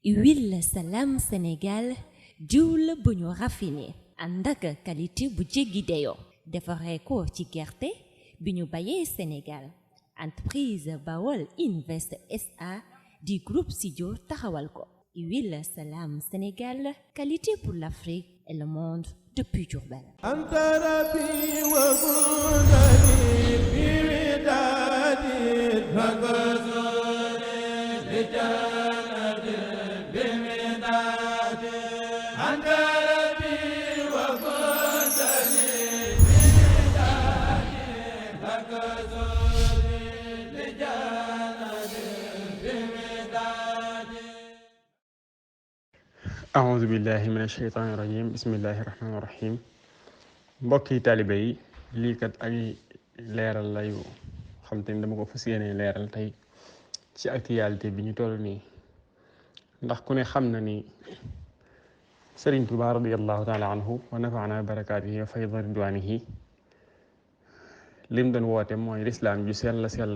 Huile Salam Sénégal diw la bu ñu raffiné ànd ak qualité bu jéggi dayoo defaree ko ci gerte bi ñu bayee Sénégal entreprise Bawol Invest SA du groupe Sidio taxawal ko. Huile Salam Sénégal, qualité pour l'Afrique et le monde depuis Diourbel. أعوذ بالله من الشيطان الرجيم بسم الله الرحمن الرحيم mbokki taalibe yi lii kat ay leeral la yu xam te ni dama ko fas yéene leeral tey ci actualité bi ñu toll nii ndax ku ne xam na ni Sëriñ Tuubaa radiyallahu taala anhu wa nafaana barakaatihi wa fayda ridwaanihi lim doon woote mooy lislaam ju sell sell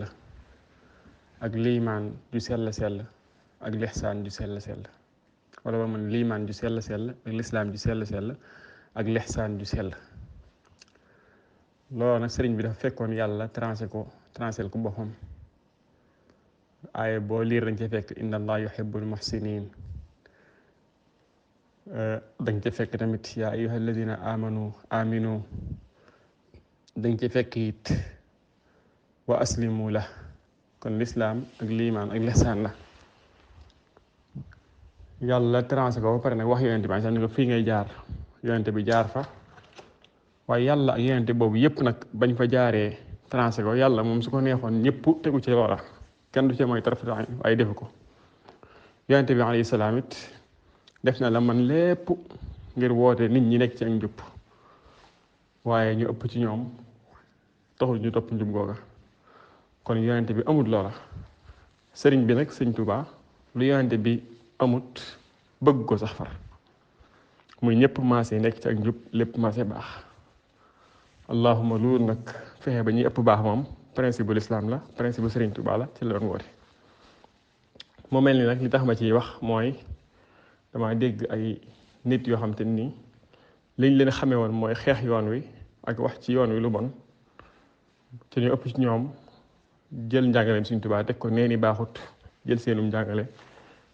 ak liimaan ju sell sell ak lixsaan ju sell sell wala ba man liimaan ju sell sell ak lislaam ju sell sell ak lixsaan ju sell loolu nag sëriñ bi dafa fekkoon yàlla trancel ko boppam aaye boo liir dañ ca fekk inna allah yuhibbul muhsinin dañ ca fekk tamit yaa ayyuha alladina aminu dañ ca fekk it wa aslimu la kon lislaam ak liimaan ak lixsaan la yàlla trancé ko ba pare nag wax yonente bi sax ni ko fii ngay jaar yonente bi jaar fa waaye yàlla ak yonente boobu yëpp nag bañ fa jaaree trancé ko yàlla moom su ko neexoon ñëpp tegu ci loola kenn du ci mooy tarafata waaye defu ko yonente bi alayhi salaam it def na la man lépp ngir woote nit ñi nekk ci ak njub waaye ñu ëpp ci ñoom taxul ñu topp njub googa kon yonente bi amut loola sëriñ bi nag sëriñ Tuubaa lu yonente bi amut bëgg ko sax far muy ñëpp maase nekk ci ak njub lépp maase baax allahuma loolu nag fexe ba ñuy ëpp baax moom principe bu lislaam la principe bu Sëriñ Tuubaa la ci la doon woote moo mel ni nag li tax ma ciy wax mooy dama dégg ay nit yoo xam te ni liñ leen xamee woon mooy xeex yoon wi ak wax ci yoon wi lu bon te ñu ëpp ci ñoom jël njàngaleem Sëriñ Tuubaa teg ko nee ni baaxut jël seenum njàngale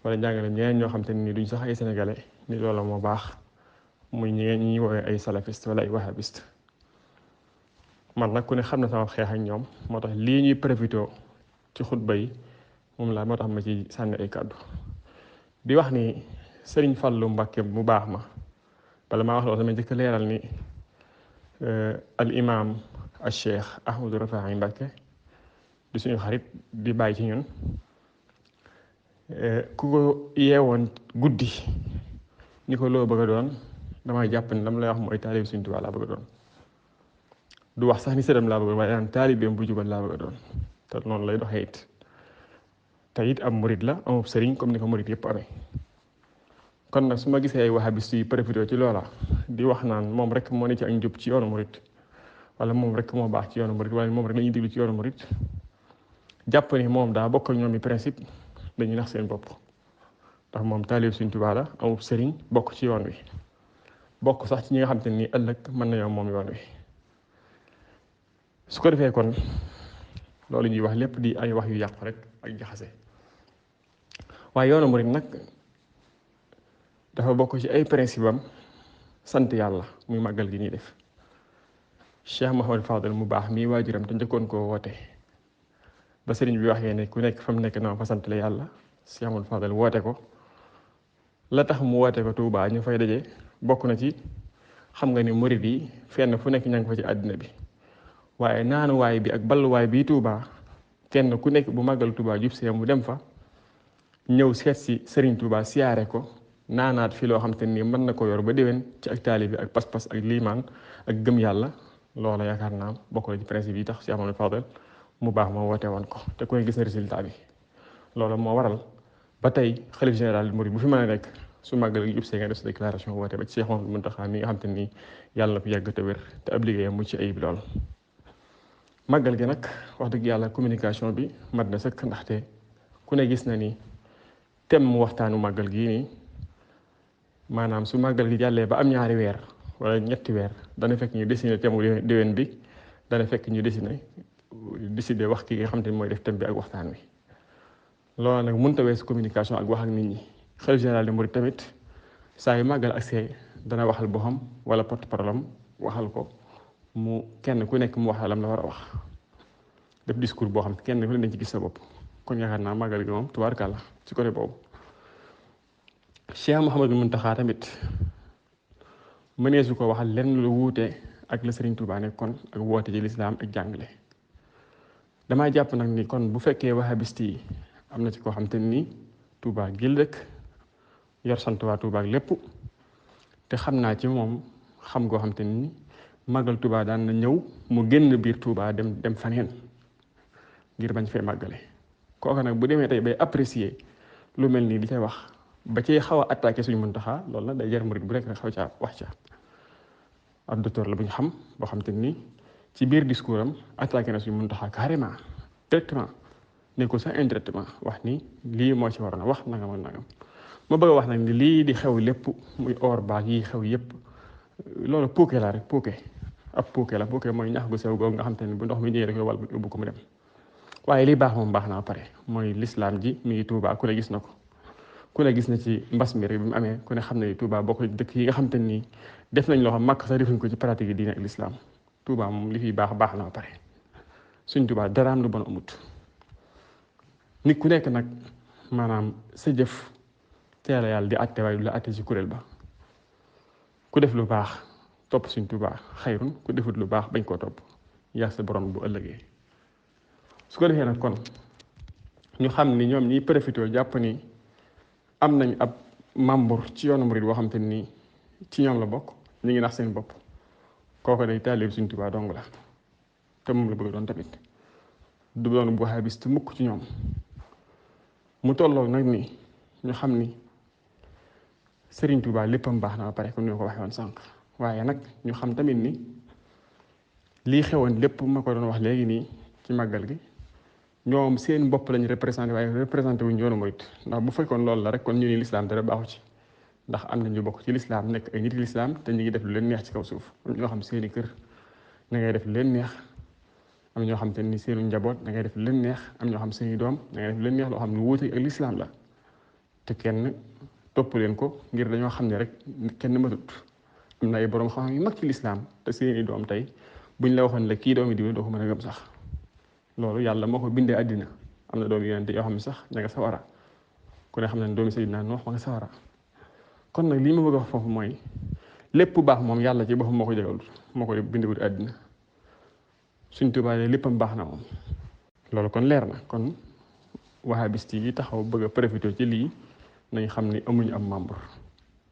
wala njàngale ñeneen ñoo xam te ni duñ sax ay sénégalais ni loola moo baax muy ñi woowee ay salafiste wala ay wahabiste man nag ku ne xam na sama xeex ak ñoom moo tax lii ñuy profité ci xutba yi moom la moo tax ma ci sànni ay kàddu di wax ni Sëriñ Fallu Mbàkke mu baax ma bala maa wax loolu sama njëkk leeral ni al imam al cheikh Ahmadou Rafahi Mbàkke di suñu xarit di bàyyi ci ñun ku ko yeewoon guddi ni ko loo bëgg a doon damay jàpp ni lam lay wax mooy taalib Sëriñ Tuubaa laa bëgg a doon du wax sax ni sëram laa bëgg a doon waaye daan taalibeem bu jubal laa bëgg a doon te noonu lay doxee it te it am murit la amub sëriñ comme ni ko murit yëpp amee kon nag su ma gisee ay wahabiste yi profité ci loola di wax naan moom rek moo ne ci ak njub ci yoonu murit wala moom rek moo baax ci yoonu murit wala moom rek la ñuy déglu ci yoonu murit jàpp ni moom daa bokk ak ñoom i principe dañuy nax seen bopp ndax moom taalib Sëriñ Tuubaa la amub sëriñ bokk ci yoon wi bokk sax ci ñi nga xam te ni ëllëg mën nañoo moom yoon wi su ko defee kon loolu ñuy wax lépp di ay wax yu yàqu rek ak jaxase waaye yoonu murit nag dafa bokk ci ay principe am sant yàlla muy màggal gi ñuy def Cheikh Mouhamadou Fadel mu baax mii waajuram te njëkkoon koo woote ba sëriñ bi waxee ne ku nekk fa mu nekk na fa sant la yàlla Cheikh Mouhamadou Fadel woote ko la tax mu woote ko Touba ñu fay daje bokk na ci xam nga ni murit yi fenn fu nekk ña nga fa ci àddina bi waaye naanuwaay bi ak balluwaay bi Touba kenn ku nekk bu màggal Touba jub see mu dem fa ñëw seet si Sëriñ Touba siyaare ko naanaat fi loo xam te ni mën na ko yor ba déwén ci ak taalibe bi ak pas-pas ak liimaan ak gëm yàlla loola yaakaar naa bokk na ci principe yi tax Cheikh Mouhamadou Fadel mu baax ma woote woon ko te koy gis na résultat bi loolu moo waral ba tey xalif général murid bu fi mën a nekk su màggal gi jub see nga def sa déclaration woote ba ci Cheikh Mouhamadou Mountakha mi nga xam te ni yàlla na ko yàgg te wér te ab liggéeyam mu ci ayib lool màggal gi nag wax dëgg yàlla communication bi mat na sëkk ndaxte ku ne gis na ni thème waxtaanu màggal gii nii maanaam su màggal gi jàllee ba am ñaari weer wala ñetti weer dana fekk ñu dessiné thème déwén bi dana fekk ñu décider wax ki nga xam te ni mooy def thème bi ak waxtaan wi. loolu nag mënut a weesu communication ak wax ak nit ñi xalifa général des mourides tamit saa yu màggal ak see dana waxal boppam wala porte-parole am waxal ko mu kenn ku nekk mu wax lam la war a wax def discours boo xam kenn ku ne dañ ci gis sa bopp. kon yaakaar naa màggal gi moom tubaarkàlla ci côté boobu Cheikh Mouhamadou Mountakha tamit mëneesu ko waxal lenn lu wuute ak la Serigne Touba nekkoon ak woote ci lislaam ak jàngale. damaa jàpp nag ni kon bu fekkee wahabiste yi am na ci koo xam te ni Touba gil rek yor sant waa Touba ak lépp te xam naa ci moom xam goo xam te ni màggal Touba daan na ñëw mu génn biir Touba dem faneen ngir bañ fee màggale. kooka nag bu demee tey bay apprécier lu mel nii di ca wax ba ci xaw a attaqué suñu Muntaxa loolu nag day jar murid bu rek xaw caa wax ca ab docteur la bu ñu xam boo xam te ni ci biir discours am attaqué na suñu Muntaxa carrément directement ne ko sax indirectement wax ni lii moo ci waroon a wax nangam ak nangam ma bëgg a wax nag ni lii di xew lépp muy or baag yi xew yépp loolu puuke la rek puuke ab puuke la puuke mooy ñax gu sew googu nga xam te ni bu ndox mi ñëwee rek wal yóbbu ko mu dem. waaye li baax moom baax na pare mooy lislaam ji mi ngi Touba ku ne gis na ko ku ne gis na ci mbas mi rek bi mu amee ku ne xam ne Touba bokk dëkk yi nga xam te ni def nañ loo xam màkk sax defuñ ko ci pratique yi diine ak lislaam Touba moom li fi baax na pare suñ Touba daraam lu bon amut nit ku nekk nag maanaam sa jëf teel a yàlla di àtte waaye du la àtte ci kuréel ba ku def lu baax topp suñ Touba xayrun ku defut lu baax bañ koo topp yaa sa borom bu ëllëgee. su ko defee nag kon ñu xam ni ñoom ñiy profité jàpp ni am nañ ab membre ci yoonu murid boo xam te ni ci ñoom la bokk ñu ngi nax seen bopp kooku day taalib Sëriñ Tuubaa dong la te moom la bëgg doon tamit du doon bu wahabiste mukk ci ñoom mu tolloo nag ni ñu xam ni Sëriñ Tuubaa léppam baax na ba pare comme ni ma ko waxee woon sànq waaye nag ñu xam tamit ni lii xewoon lépp ma ko doon wax léegi nii ci màggal gi ñoom seen bopp lañu représenté waaye représenté wuñ yoonu murit ndax bu fekkoon loolu la rek kon ñu ni lislaam dara baaxu ci ndax am na ñu bokk ci lislaam nekk ay nit lislaam te ñu ngi def lu leen neex ci kaw suuf am ñoo xam seeni kër da ngay def lu leen neex am ñoo xam te ni seenu njaboot da ngay def lu leen neex am ñoo xam seeni doom da ngay def lu leen neex loo xam ne wuute ak lislaam la te kenn topp leen ko ngir dañoo xam ne rek kenn matut am na ay borom xam yu mag ci lislaam te seeni doom tey buñ la waxoon la kii doomi diw doo ko mën a gëm sax loolu yàlla moo ko bindee àddina am na doomi yonente yoo xam ne sax ña nga sawara ku ne xam ne doomi Seydina Nuux ma nga sawara kon nag lii ma bëgg a wax foofu mooy lépp baax moom yàlla ci boppam moo ko jegal moo koy bindewul àddina Sëriñ Tuubaa léppam baax na moom loolu kon leer na kon wahabiste yi taxaw bëgg a profité ci lii nañ xam ni amuñu am membre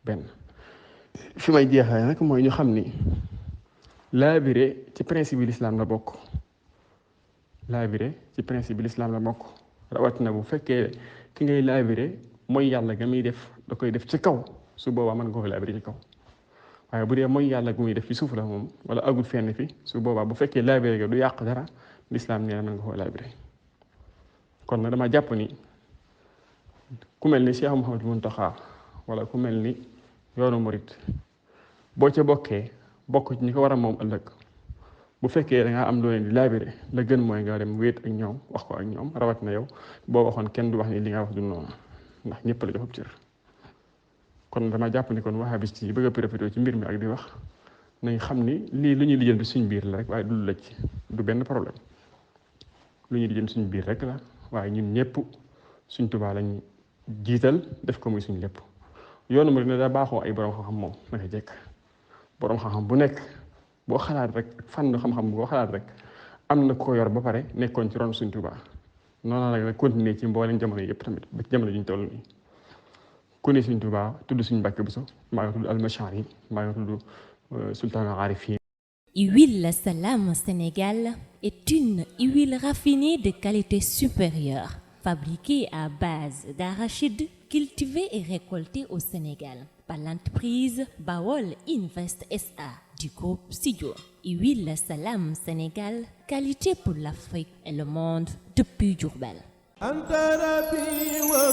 benn fi may jeexee nag mooy ñu xam ni laabire ci principe bi l'islam la bokk laabire ci principe bi l'islam la bokk rawatina bu fekkee ki ngay laabire mooy yàlla ga muy def da koy def ci kaw su boobaa mën nga ko laabire ci kaw waaye bu dee mooy yàlla gu muy def ci suuf la moom wala agul fenn fi su boobaa bu fekkee laabire ga du yàq dara l'islam nee na mën nga ko laabire kon nag dama jàpp ni ku mel ni Cheikh Mouhamadou Mountakha wala ku mel ni yoonu murit boo ca bokkee bokk ci ñi ko war a moom ëllëg bu fekkee da ngaa am loo leen di laabire la gën mooy nga dem wéet ak ñoom wax ko ak ñoom rawat na yow boo waxoon kenn du wax ni li nga wax du noonu ndax ñëpp la joxub cër kon dama jàpp ni kon wahabiste yi bëgg a profité ci mbir mi ak di wax nañ xam ni lii lu ñuy lijjanti suñ biir la rek waaye du lëj du benn problème lu ñuy lijjanti suñ biir rek la waaye ñun ñëpp Sëriñ Tuubaa lañ jiital def ko muy suñ lépp yoonu murit ne da baaxoo ay borom xam-xam moom naka jekk borom xam-xam bu nekk boo xalaat rek fànn xam-xam boo xalaat rek am na ko yor ba pare nekkoon ci ron Sëriñ Tuubaa noonu la nag continuer ci mboolem jamono yëpp tamit ba ci jamono ji ñu toll nii ku ne Sëriñ Tuubaa tudd Sëriñ Mbàkke Buso maa ngi tudd Almashari maa ngi tudd Sultaan Arifin. Huile Salam Sénégal est une huile raffinée de qualité supérieure, fabriquée à base d'arachide cultivé et récolté au Sénégal par l'entreprise Bawol Invest SA du groupe Sidio. Huile Salam Sénégal, qualité pour l'Afrique et le monde depuis Diourbel. anta rabbi wa